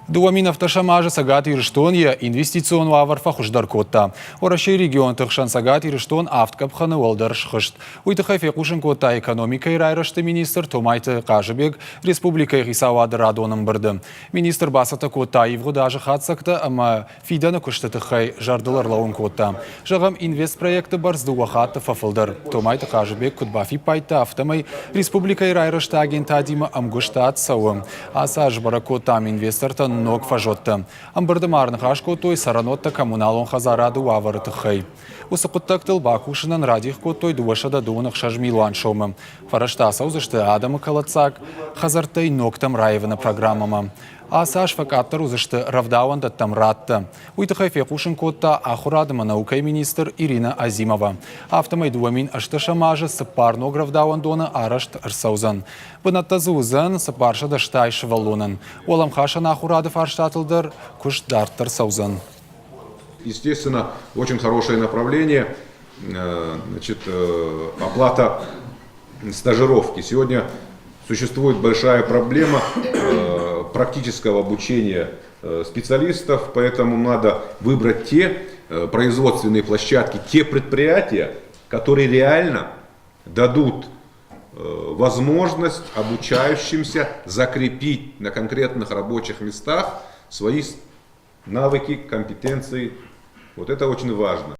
2017 азы Цӕгат Ирыстон йӕ инвестицион уавӕр фӕхуыздӕр кодта. Уӕрӕсейы регионты хсӕн Цӕгат Ирыстон авд къӕпхӕны уӕлдӕр схызт. Уый тыххӕй фехъусын кодта экономикӕйы райрӕзты министр Томайты Хъазыбег республикӕйы хицауады радон ӕмбырды. Министр бацӕттӕ кодта ивгъуыд азы хатдзӕгтӕ ӕмӕ фидӕны куысты тыххӕй зӕрдыл ӕрлӕууын кодта. Зӕгъӕм, инвестпроекты бӕрц дыууӕ хатты фӕфылдӕр. Томайты Хъазыбег куыд бафиппайдта, афтӕмӕй республикӕйы райрӕзты агентадимӕ ӕмгуыстад цӕуы. Ацы аз бӕрӕг кодтам инвестортӕн ног фӕзуӕттӕ. Ӕмбырды ма ӕрныхас кодтой цӕрӕнуӕттӕ коммуналон хӕдзарады уавӕры тыххӕй. Уыцы хъуыддӕгтыл бакусынӕн радих кодтой 226 милуан сомы. Фӕрӕзтӕ ацӕудзысты адӕмы кӕлӕддзаг хӕдзӕрттӕй ногтӕм раивыны программӕмӕ. Ацы аз фӕкъаддӕр уыдзысты рӕвдауӕндӕттӕм радтӕ. Уый тыххӕй фехъусын кодта ахуырад ӕмӕ наукӕйы министр Ирина Азимова. Афтӕмӕй 2008 азы цыппар ног рӕвдауӕндоны арӕзт ӕрцӕудзӕн. Бынӕттӕ дзы уыдзӕн 480 сывӕллонӕн. Уӕлӕмхасӕн ахуырады фарстатыл дӕр куыст дарддӕр цӕудзӕн. Естественно, очень хорошее направление, значит, оплата стажировки. Сегодня существует большая проблема практического обучения специалистов, поэтому надо выбрать те производственные площадки, те предприятия, которые реально дадут возможность обучающимся закрепить на конкретных рабочих местах свои навыки, компетенции. Вот это очень важно.